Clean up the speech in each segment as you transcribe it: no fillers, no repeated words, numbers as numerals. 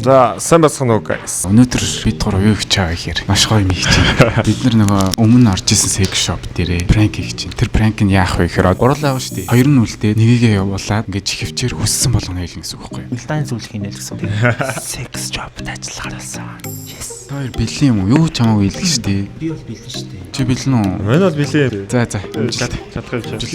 За, сайн байцгаана уу, guys? Өнөөдөр бид гурав юу хийж байгаа гэхээр маш гоё юм хийж байна. Бид нар нөгөө өмнө орж исэн sex shop дээрээ prank хийж байна. Тэр prank нь яах вэ гэхээр гурлаа байгаа шүү дээ. Хоёр нь үлдээ нэгийгээ явуулаад ингээд чихвчээр хүссэн болгоно хэлнэ гэсэн үг байхгүй юу? Унтааны зүйлх хийнэ л гэсэн. Sex job-т ажиллахаар болсон. Yes. Та хоёр бэлэн юм уу? Юу ч хамаагүй хэлдэг шүү дээ. Би бол бэлэн шүү дээ. Чи бэлэн үү? Миний бол билээ. За за. Чадах юм чи.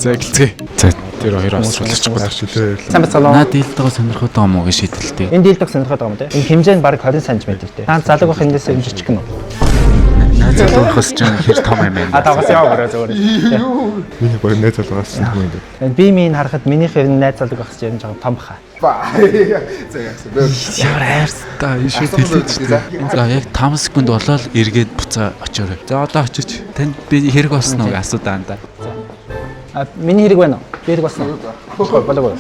За, эхэлцгээе. За, тэр хоёр осруулчих. Сайн байцгаана уу? Наад дийлдэгөө сонирхоод байгаа юм уу гэж шийдэлтэй. Энэ дийлдэг сонирхоод байгаа юм те. Энэ хэмжээ нь бараг 20 см дээ. Та залуу байх эндээс юм жижиг гэнэ. Наад залуу байх ч юм хэр том юм бэ? А, тагаас яа өөрөө зөвөр. Миний баг найз залгаас юм юм. Би минь харахад минийх ер нь найз залуу байх чинь жоохон том баха. За, яасан бэ? Ямар хайртай шүү дэлхийд шүү дээ. За, яг 5 секунд болоод эргээд буцаа очиорой. За, одоо очиж. Танд би хэрэг болсон уу гэж асуудаа анда. А, миний хэрэг байна уу? Би хэрэг болсон уу? Болоогүй.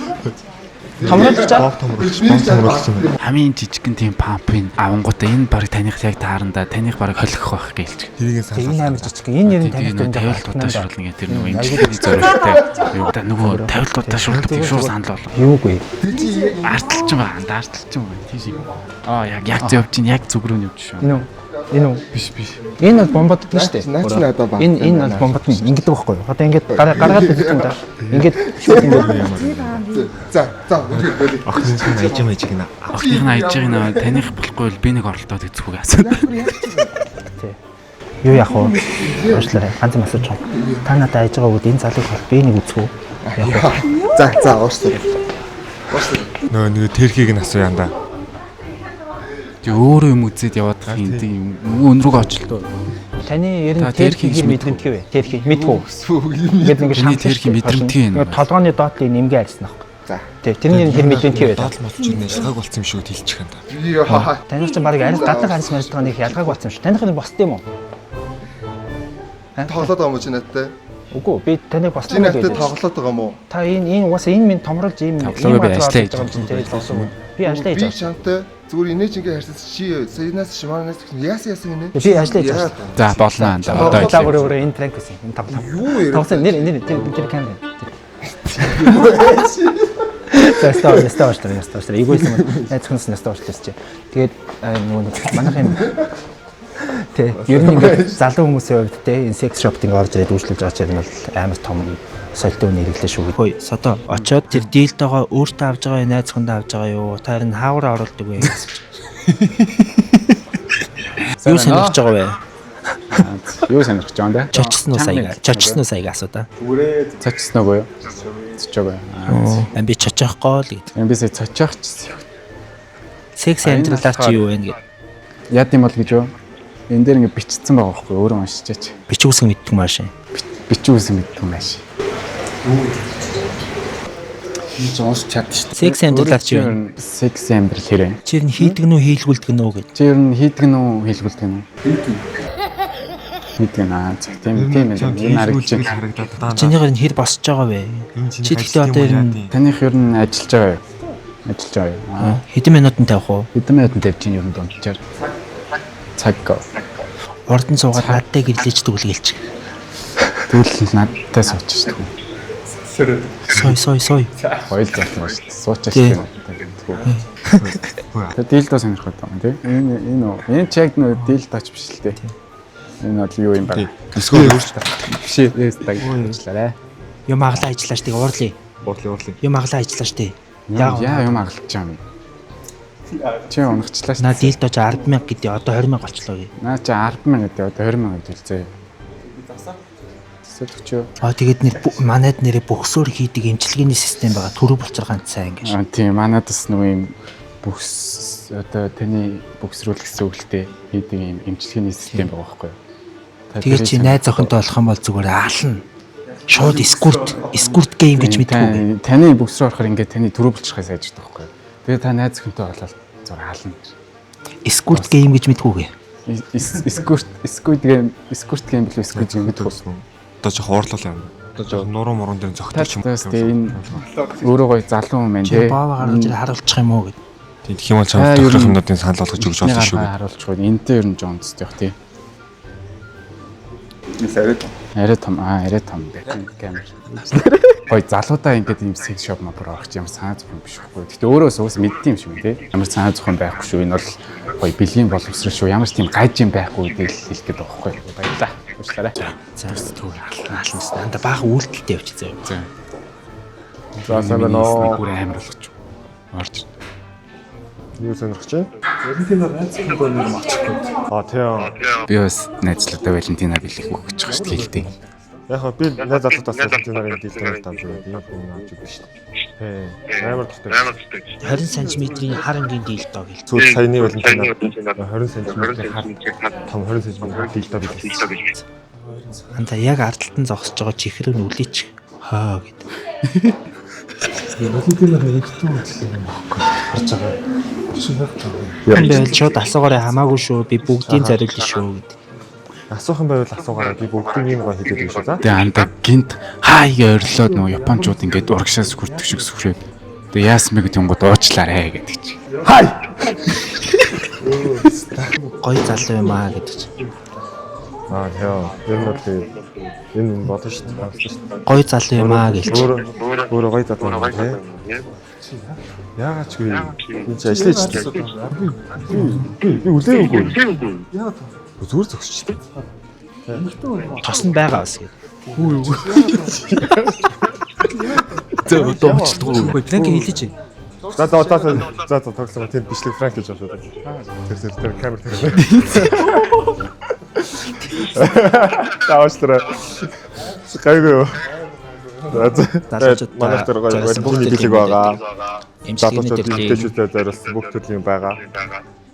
Томруулж чаа. Томруулж, томруулж юм. Хамгийн жижигхэн тийм пампын авангуудаа энэ баг таних яг тааранда таних баг холих байх гэлж. Тэрийг Энэ амар жижиг. Энэ ер нь таних Тэгээ дүнд нөгөө 50 удаа шурлна гэх тэр нөгөө имчилгээний зорилттой. Юу да нөгөө 50 удаа шурлах шуур санал болов. Юугүй. Ардталч юм ба анда ардталч юм ба тийш. Аа, яг яг зөв явж чинь яг зүг рүү нь явж шүү. Энэ үү? Энэ үү? Биш, биш. Энэ бол бомбоддаг шүү дээ. Наач надаа баг. Энэ бол бомбодно. Ингэдэг байхгүй юу? Одоо ингээд гаргаад үзэх юм да. Ингээд шууд ингээд. За за, үнээр болий. Охин чинь аяж маяж гинэ. Охиных нь аяж байгаа нэ таних болохгүй бол би нэг оролдоод үзэх үг асуу. Юу яах вэ? Уучлаарай. Ганц юм асууж байгаа. Та надад айж байгаа үед энэ залууг бол би нэг үзэх үү? Яах вэ? За за, уучлаарай. Уучлаарай. Нөгөө нэг тэрхийг нь асууя анда. Тэг өөрөө юм үзээд яваад байгаа юм тийм өнрөг очлоо. Таны ер нь Та терхи терхийг хэр мэдрэмтгий вэ? Терхи мэдхүү. Ингээд ингээд Миний шамтлаа терхи шүү дээ. мэдрэмтгий юм. Ингээд толгооны доотлыг нэмгээ арьсан аахгүй. За. Тэ, тэрний хэр мэдрэмтгий вэ? Доод мод чинь ялгааг болсон юм шиг хэлчих юм да. Яа. Таних чинь баг арьс гаднах арьс марж байгаа нэг ялгааг болсон юм шүү. Таних нь босд юм уу? Тоглоод байгаа юм уу чи надтай? Үгүй, би таныг босд Чи юм надтай гэж. тоглоод байгаа юм уу? Та энэ угаасаа энэ минь томруулж ийм Тоглоомоо би ийм ажиллаа хийж байгаа юм чинь тэ тоглоом. Би ажиллаа хийж Би байгаа. чамтай зүгээр инээж ингээ харьцаж чи саянаас шиманаас яасан яасан гинэ? Би ажиллаа хийж байгаа. За, болно анда. Одоо Одоо бүр өөр энэ пранк гэсэн. Энэ тоглоом. Юу яриа? Тоглосон нэр нэр тэр тэр камер. За, стоп, стоп, стоп, стоп, стоп. Эйгүйсэн бол найз хүнс стоп уучлаарай чи. Тэгээд нөгөө нэг манайх юм. Тэ, ер нь ингээд залуу хүмүүсийн хувьд те энэ секс шопт ингээд орж ирээд үйлчлүүлж байгаа чинь бол амар том солидын үн хэрэглээ шүү. Хөөе, содо очоод тэр дийлтэйгоо өөртөө авж байгаа найз хүндээ авж байгаа юу? Та харин хаавраа оруулдаг вэ гэж. Юу сонирхож байгаа вэ? Юу сонирхож байгаа юм бэ? Чочсон уу саяга? Чочсон уу саяга асуу да. Цочсон уу юу? Цочоогүй. Аа, би чочоохгүй л гэдэг. Энэ би сая цочоох ч. Секс амьдралаар чи юу вэ гэд. Яд юм бол гэж юу? Энэ дээр ингэ бичсэн байгаа байхгүй өөрөө уншичаач. Бичүүсэн мэддэг маш юм. Бичүүсэн мэддэг юм ааш. Чи уншиж чадсан шүү дээ. Секс амьдралаар чи юу вэ? Секс амьдрал хэрэг. Чи ер нь хийдэг нү хийлгүүлдэг нү гэд. Чи ер нь хийдэг нь үү хийлгүүлдэг нь үү? Хийдэг нь аа за, тийм тийм ээ. Энэ харагдаж байна. Харагдаад даа. Чинийгээр нь хэр босч байгаа вэ? Чи тэгтээ одоо ер нь Таних ер нь ажиллаж байгаа юу? Ажиллаж байгаа юу? Аа. Хэдэн минутанд тавих уу? Хэдэн минутанд тавьж чинь ер нь дунджаар? Цаг. Урд нь суугаад надтай гэрлэж дүглгэлч. Тэгвэл надтай суучих шүү дээ. Сой сой сой. Хоёул залтан шүү дээ. Суучих Тий. шүү дээ. Тэг дийлдо сонирхоод байгаа юм тий. Энэ энэ үү? Энэ ч яг нөө дийлдоч биш л дээ. Энэ бол юу юм бэ? Эсвэл өөрчлөлт. Биш ээ, таг ажиллаарай. Юм аглаа ажиллаа штэ уурлаа. Уурлаа, уурлаа. Юм аглаа ажиллаа штэ. Яа, яа юм агалж байгаа юм. Чи унахчлаа шүү. Наа дийлдож 100000 гэдэг одоо 20000 болчлоо гэ. Наа чи 100000 гэдэг одоо 20000 гэж хэлцээ. Засаад өчөө. Аа, тэгээд нэр манайд нэрээ бөхсөөр хийдэг эмчилгээний систем байгаа. Төрөв болцор ганцаа ингэж. Аа, тийм, манад бас нөгөө юм бүхс одоо таны бүхсрүүл гэсэн үг л дээ хийдэг юм эмчилгээний систем байгаа байхгүй юу? Та Тэгээд чи тэрийг найз охинтой болох юм бол зүгээр аална. Шууд squirt squirt game гэж мэдгүй гэ. Таны бүхс рүү орохоор ингээд таны төрөв болчихыг сайжирдаг байхгүй юу? Тэгээд та найз охинтой болоод зүгээр аална. Squirt game гэж мэдгүй гэ. Squirt squid game, squirt game билүү squid game гэдэг үү? Одоо жоох уурлал юм. Одоо жоох нуруу мурун дээр Та зөгтөж юм. бас тэгээ энэ өөрөө гоё залуу юм байна Чи те. баава гаргаж ирээ харуулчих юм уу гэд. Тийм, тэгэх юм бол Та чамд ер тохирох нь юмнуудын санал болгож өгч болно шүү. Харуулчих гоё. Энтэй ер нь жоонцтой явах тий. Сарид. Арай том арай том бэ. Камер. Гой залуудаа ингээд ийм sex shop мапар орох чи ямар санаа зовхон биш байхгүй. Гэтэ өөрөө уус мэддэм юм шиг тий. Ямар санаа зовхон байхгүй шүү. Энэ бол гой бэлгийн боловсрол шүү. Ямар ч тийм гаж юм байхгүй гэдгийг л хэлэх гээд байгаа байхгүй. Баярлалаа. Уучлаарай. За түр ална ална. Анда баахан үйлдэлтэй явчих заяа. За. За сайн байна уу? Бүр амар болгоч. Орж. Юу сонирхож байна? Валентинаар найз хүн нэг юм очихгүй. А тийм. Би бас найзлуудаа Валентина бэлэх өгөх гэж байгаа шүү дээ хэлдэг. Яг хөө би найз залуудаас Валентинаар дилдээр тавьж байгаа. Ийм хүн авч өгнө шүү дээ. Тийм. Амар дуртай. 20 см-ийн хар ангийн дийлдоо гэл. Сүүл саяны Валентинаар 20 см-ийн хар том 20 см дилдоо бэлгэлсэн. Анда яг ард талд нь зогсож байгаа чихрэг нь үлээч. Хаа гэд. Валентинаар нэгдсэн үйлчлэг юм баггүй. Харж байгаа. Юм байвал шууд асуугаарай хамаагүй шүү. Би бүгдийн зориулна шүү гэд. Асуух юм байвал асуугаарай. Би бүгдийг ийм гоё хийгээд өгнө шүү. За. Тэгээ анда гинт хаа ингээ орилоод нөгөө японочууд ингээд урагшаас сүрдэг шиг сүрээд. Тэгээ яасан бэ гэдэг юм гот уучлаарай гэдэг чи. Гой залуу юм аа гэдэг чи. Аа тийм. Ер нь бол тэгээд энэ юм болно шүү дээ. Болно шүү дээ. Гой залуу юм аа гэлч. Өөрөө өөрөө гоё залуу юм тий. Яагаад ч үгүй. Энэ чи ажиллаж шүү дээ. Би үлээгээгүй. Яагаад Зүгээр зогсч дээ. Тос нь байгаа бас гэд. Зөө одоо уучлахгүй. Үгүй Франк хэлээч. За за за за за тоглоом тийм бичлэг Франк гэж болоо. Тэр тэр тэр камер тэр. Таавчлаа. Гайгүй юу. За за. Залуучууд Манайх тэр гоё зориулсан бүх Валентины төрлийн бичлэг байгаа. Эмчилгээний Залуучууд төрлийн эмэгтэйчүүдэд зориулсан бүх төрлийн байгаа.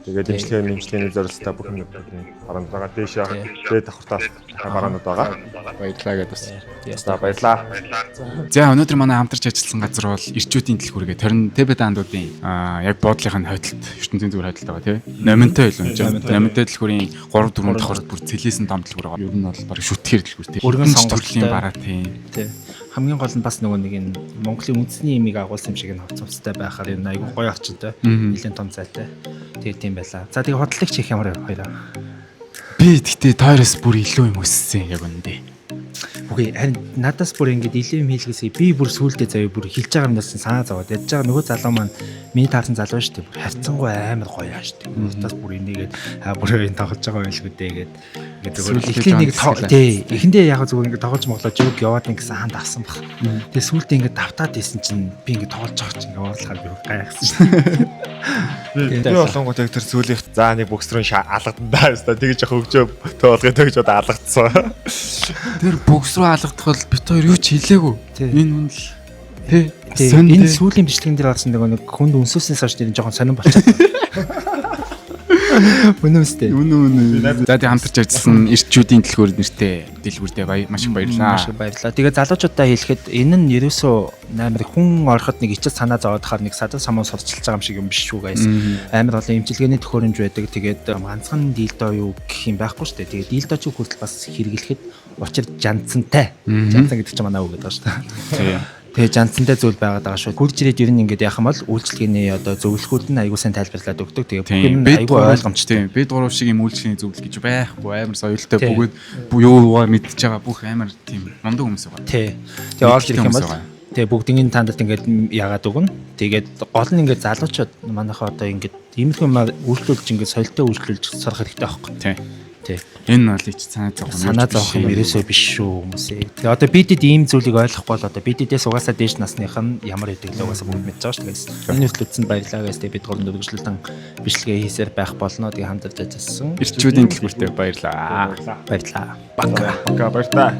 Тэгээд эмчилгээний зорилттой бүх юм төрлийн бараанууд байгаа. Дээшээ дээд давхартаас бараанууд байгаа. Баярлалаа гэдээ бас. За баярлаа. За өнөөдөр манай хамтарч ажилласан газар бол Ирчүүдийн дэлгүүр гэдэг 20 ТБ андуудын яг буудлынх нь хойдолт ертөнцийн зүгээр хойдолт байгаа тий. Номинтой илүү юм чинь. Номинтой дэлгүүрийн 3 4 давхарт бүр цэлээсэн том дэлгүүр байгаа. Ер нь бол баг шүтгэхэр дэлгүүр тий. Өргөн Өргөн сонголттой. төрлийн бараа тий. Тий. Хамгийн гол нь бас нөгөө нэг энэ Монголын үндэсний имийг агуулсан юм шиг энэ хувц хувцтай байхаар энэ айгүй гоё орчинтой. Нэлээд том зайтай. Тэгээ тийм байлаа. За тэгээ худалдагч их ямар вэ хоёроо? Би тэгтээ тойроос бүр илүү юм өссөн яг үнэндээ. Үгүй харин надаас бүр ингэж илүү юм хийлгээсэй. Би бүр сүулдэ заяа бүр хилж байгаа юмнаас нь санаа зовоод ядж байгаа нөгөө залуу маань миний таарсан залуу шүү дээ. Бүр харьцангуй амар гоё аа шүү дээ. Уртаас бүр энийгээд аа бүр энэ тоглож байгаа байлгүй дээ гээд ингээд зүгээр Сүүлдээ эхлээ нэг жоон хэсгэлээ. тий эхэндээ яг зүгээр ингээд тоглож моглоо жог яваад ингэсэн ханд авсан баг. Тэгээ сүулдэ ингээд давтаад исэн чинь би ингээд тоглож байгаа чинь ингээд уурлахаар би гайхсан шүү дээ. Би болонгууд яг тэр сүүлийнх за нэг бөкс рүү алгадан даа ёстой тэгж яах өгчөө тоолгоо тэгж одоо алгацсан. Тэр бөгс рүү алгадах бол бит хоёр юу ч хэлээгүй. Тий. Энэ үн л тий. Тий, Сонь энэ тий. сүүлийн бичлэгэн дээр гарсан нөгөө нэг хүнд үнсүүлснээс хойш нэр жоохон сонирн болчиход. Үнэн үстэй. Үнэн үнэн. За тий хамтарч ажилласан Ирчүүдийн дэлгүүр нэртэй дэлгүүрдээ маш их баярлалаа. Маш их баярлалаа. Тэгээ залуучуудаа хэлэхэд энэ нь ерөөсөө амар хүн ороход нэг ичил санаа зовоод хахаар нэг садан самуун сурчилж байгаа юм шиг юм биш шүү guys. Амар олон эмчилгээний төхөөрөмж байдаг. Тэгээд ганцхан дилдо юу гэх юм байхгүй шүү дээ. Тэгээд дилдо ч хүртэл бас хэрэглэхэд учир жанцантай. Жанцан гэдэг чинь манай үг гэдэг шүү дээ. Тий. Тэгээ жанцантай зүйл байгаад байгаа шүү. Хурж ирээд ер нь ингээд яах юм бол үйлчлэгээний одоо зөвлөхүүд нь аягүй сайн тайлбарлаад өгдөг. Тэгээ бүх юм Тийм. нь Бид аягүй ойлгомжтой. Тийм. Бид гурав шиг юм үйлчлэгийн зөвлөл гэж байхгүй амар соёлтой Тийм. бөгөөд юугаа мэдж байгаа бүх амар тийм мундаг хүмүүс байгаа. Тий. Тэгээ орж ирэх юм бол Мэддэг хүмүүс байгаа. тэгээ бүгдийн тандад ингээд яагаад өгнө. Тэгээд гол нь ингээд залуучууд манайхаа одоо ингээд иймэрхүү юмар үйлчлүүлж ингээд соёлтой үйлчлүүлж сурах хэрэгтэй байхгүй. Тийм. Тий. Энэ бол ич санаа зовох юм. Санаа зовох юм ерөөсөө биш шүү хүмүүсээ. Тэгээ одоо бидэд ийм зүйлийг ойлгохгүй бол одоо бидэдээс угаасаа дээш насных нь ямар гэдэг л угаасаа бүгд мэдж байгаа шүү дээ. Энэ хүртэл баярлалаа guys. Тэгээ бид гурав үргэлжлэлтэн бичлэгээ хийсээр байх болно. Тэгээ хамтарч ажилласан. Ирчүүдийн дэлгүүртээ баярлалаа. Баярлалаа. Бака. Баярлалаа.